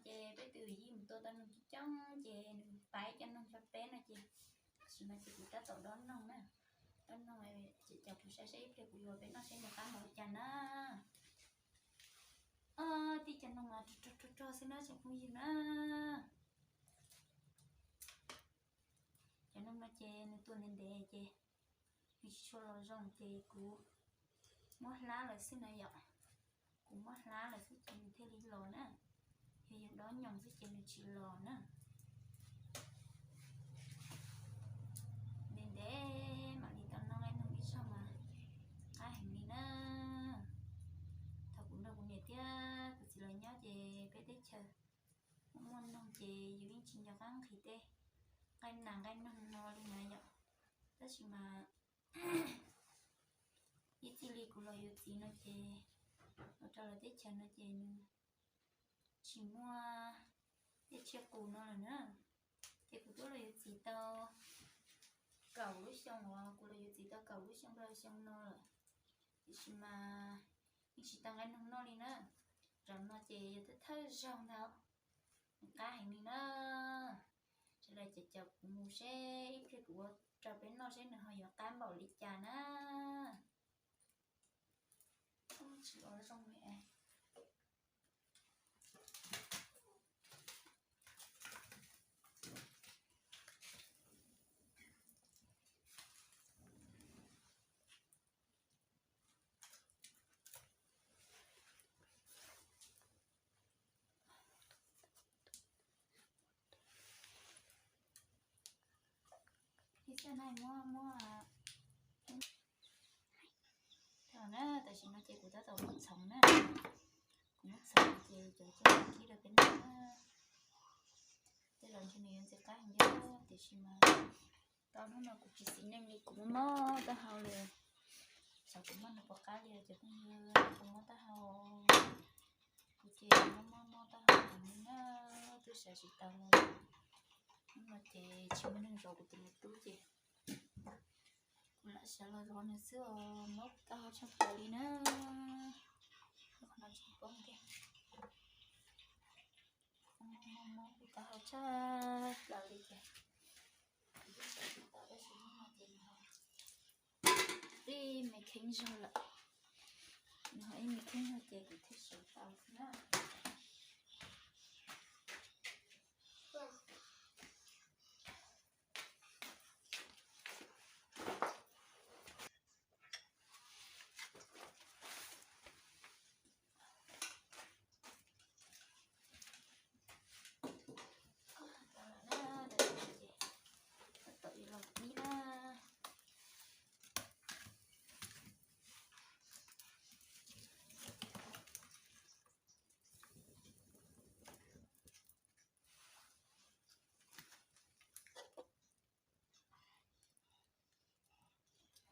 Ces peb tus yij mus tua tau noog coob coob ces nws pab cov noog rau peb no ces, tam sim no ces kuv tab tom dob noog na. Dob noog ces cov kuv saib seb ib pliag kuv yuav peb noj seb nws qab npaum li cas na. Tib cov noog mas rog rog rog xwb na tsoom phooj ywg na. Cov noog no ces nws tua ntev ntev ces nws tsis tshua los zoo ces kuv muab hlab lawm xwb na yom. Kuv muab hlab lawm xwb ces nws thiaj li los na. Yog yus dob nyoos xwb ces nws tsis los na. Ntev ntev mam li tau noj nqaij noog ib zaug mas qab heev li na. Thaum kuv nrog kuv niam thiab kuv txiv lawv nyob ces peb teb chaws muaj muaj noog ces yus yeej tsis nco qab nqhis tej nqaij nas nqaij noog no li na yom. Tab sis mas ib txij li kuv los yuav txiv no ces, los rau lawv teb chaws no ces nws tsis muaj tej tsiaj qus no lawm na. Ces kuv twb los yuav txiv tau kaum lub xyoo uas, kuv los yuav txiv tau kaum lub xyoo rau xyoo no lawm. Tiam sis mas yeej tsis tau nqaij noog noj li na. Zaum no ces yog thawj thawj zaug ntag, nws qab heev li na. Sawv daws caum caum kuv mus seb ib pliag kuv ua rau peb noj seb nws ho yuav qab npaum li cas na. Tsis ua zoo li. Ib xyoo na muab muab na, tam sim no ces kuv tab tom muab txhoov na. Kuv muab txhoov ces cov coj kib rau peb noj. Tej zaum ntshe nws yuav ntxim qab heev thiab tiam sis mas tau hnub no kuv tsis xis neej li kuv muab mob taub hau li. Xyov kuv muab nws puas qab li cov phooj ywg, kuv mob taub hau. Kuv ces mob mob mob taub hau heev li na, twb xav tsis tau li. Hnub no ces tsis muaj neeg zov kuv tus me tub ces kuv lam sawv los zov nws xwb os, mob kuv taub hau tshaj plaws li na. Qhov no tsis poob thiab. Mob mob kuv taub hau tshaj plaws li ces kuv twb xav tsis tau tab sis hnub no ces nws ho ib me kheeb zog lawm. Nws ho ib me kheeb zog ces kuv thiaj sawv tau xwb na. Tau lawm na, ces tab tom yuav los pib na.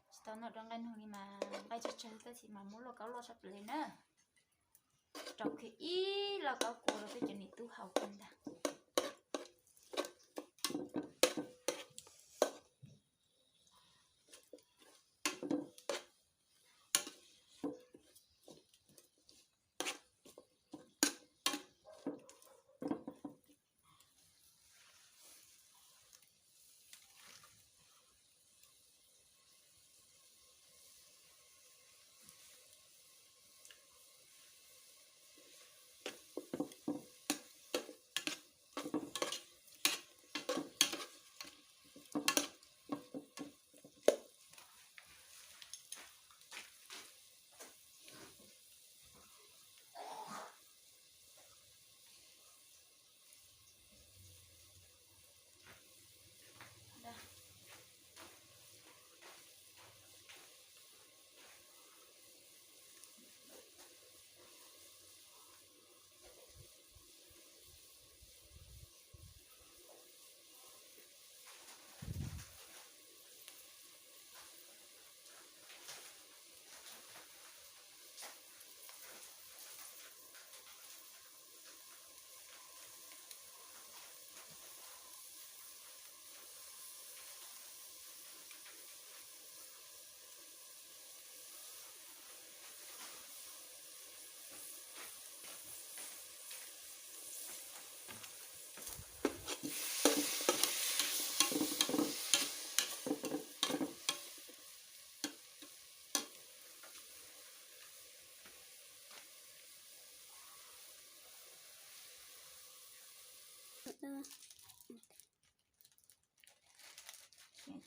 Tsis tau noj dua nqaij noog li mas nqaij tsawg tsawg tab sis mas muab lauj kaub loj tshaj plaws li na. Rau kiag ib lauj kaub kua rau peb cov niam tub haus kiag ntag.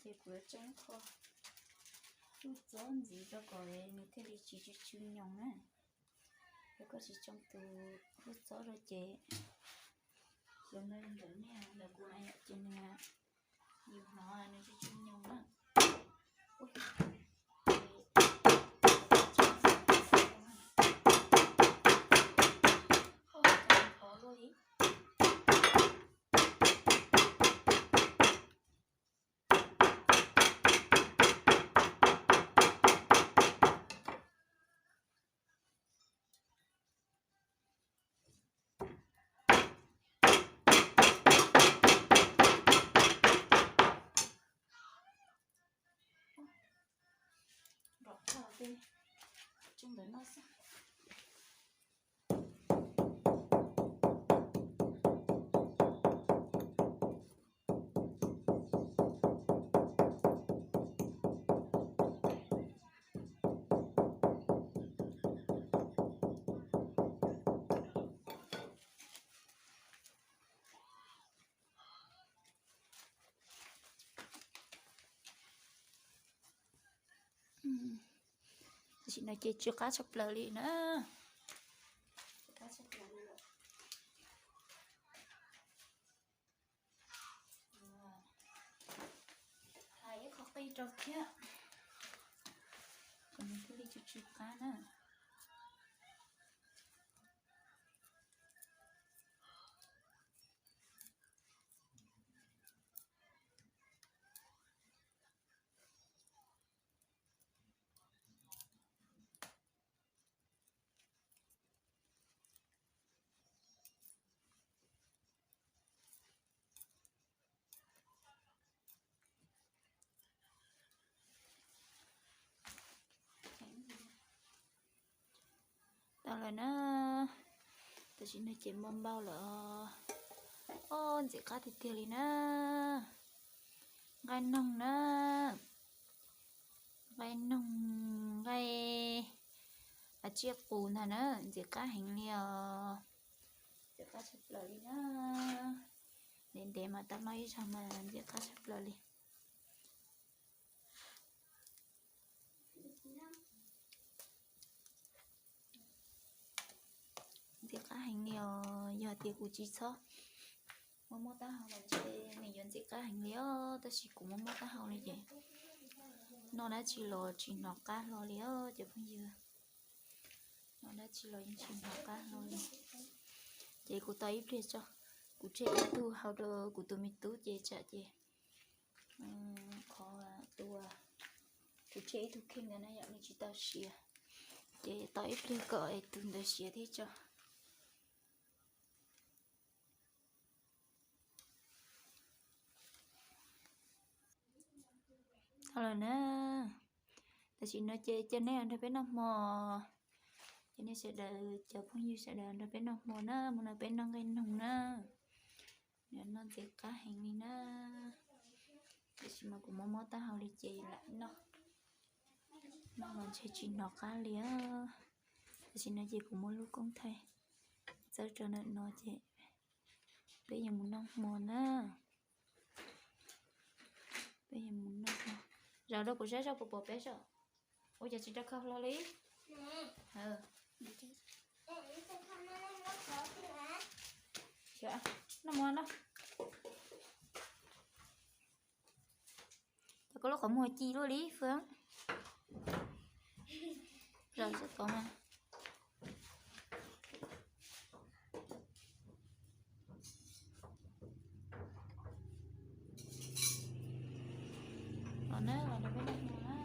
Ces kuv yuav tsoo qho hwj txob ntxiv rau kom nws thiaj li tsis tsw tsw nyoos na. Yog koj tsis tsoo tus hwj txob rau ces yog ntawm nej ntawm kuv na yom, ces nws yus hnov nws tsw tsw nyoos na. Rov qab tej tsooj ntawm no xwb. Tam sim no ces tsw qab tshaj plaws li na. Hais ib qho qij rau thiab, kom nws thiaj li tsw tsw qab na. Tau lawm na. Tam sim no ces npau npau lawm. Ob, ntxim qab tiag tiag li na. Nqaij noog na. Nqaij noog, nqaij tsiaj qus ntag na, ntxim qab heev li os. Ntxim qab tshaj plaws li na. Ntev ntev mas tab loj ib zaug mas ntxim qab tshaj plaws li. Ntxim qab heev li os, yog tias kuv tsis txhob muab muab taub hau los ntshe nws yuav ntxim qab heev li os, tab sis kuv muab muab taub hau li ces noj dab tsi los tsis hnov qab hlo li os cov phooj ywg. Noj dab tsi los yeej tsis hnov qab hlo li. Ces kuv tos ib pliag tso, kuv tseg ib tug hau rau kuv tus me tub ces tsam ces qhov tua, kuv tseg ib tug kheej ntawd na yom, nws tsis tau siav, ces tos ib pliag kom es tus ntawd siav thiab tso. Tau lawm na. Tam sim no ces cia neb los nrog peb noj hmo. Ces nej sawv daws cov phooj ywg sawv daws nrog peb noj hmo na, mus nrog peb noj nqaij noog na. Nws noj ntxim qab heev li na. Tiam sis mas kuv mob mob taub hau li ces lam noj, noj los ntshe tsis hnov qab li. Tam sim no ces kuv muab lub koob thaij txawb rau ntawm no ces peb yuav mus noj hmo na. Peb yuav mus noj hmo. Zaum rau kuv saib saib puas pom peb saib. Ua cas tsis rau khau hlo li. Noj hmo no. Cov koj lub qhov muag ci luaj li Fwj. Zaum sab tod mas. Los na, los nrog peb noj hmo na.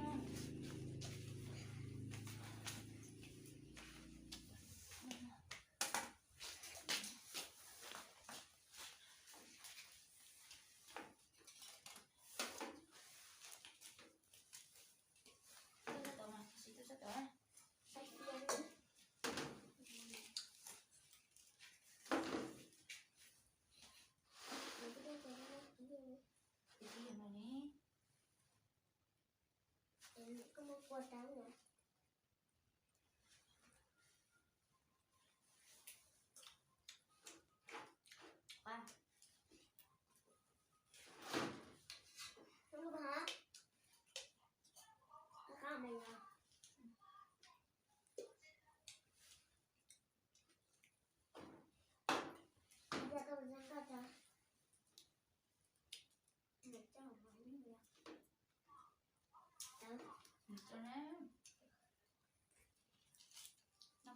Noj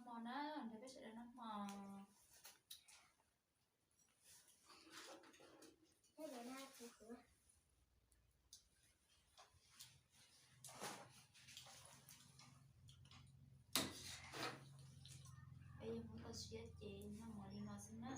hmo na, nrog peb sawv daws noj hmo. Peb yog Hmoob toj siab ces noj mov li no xwb na.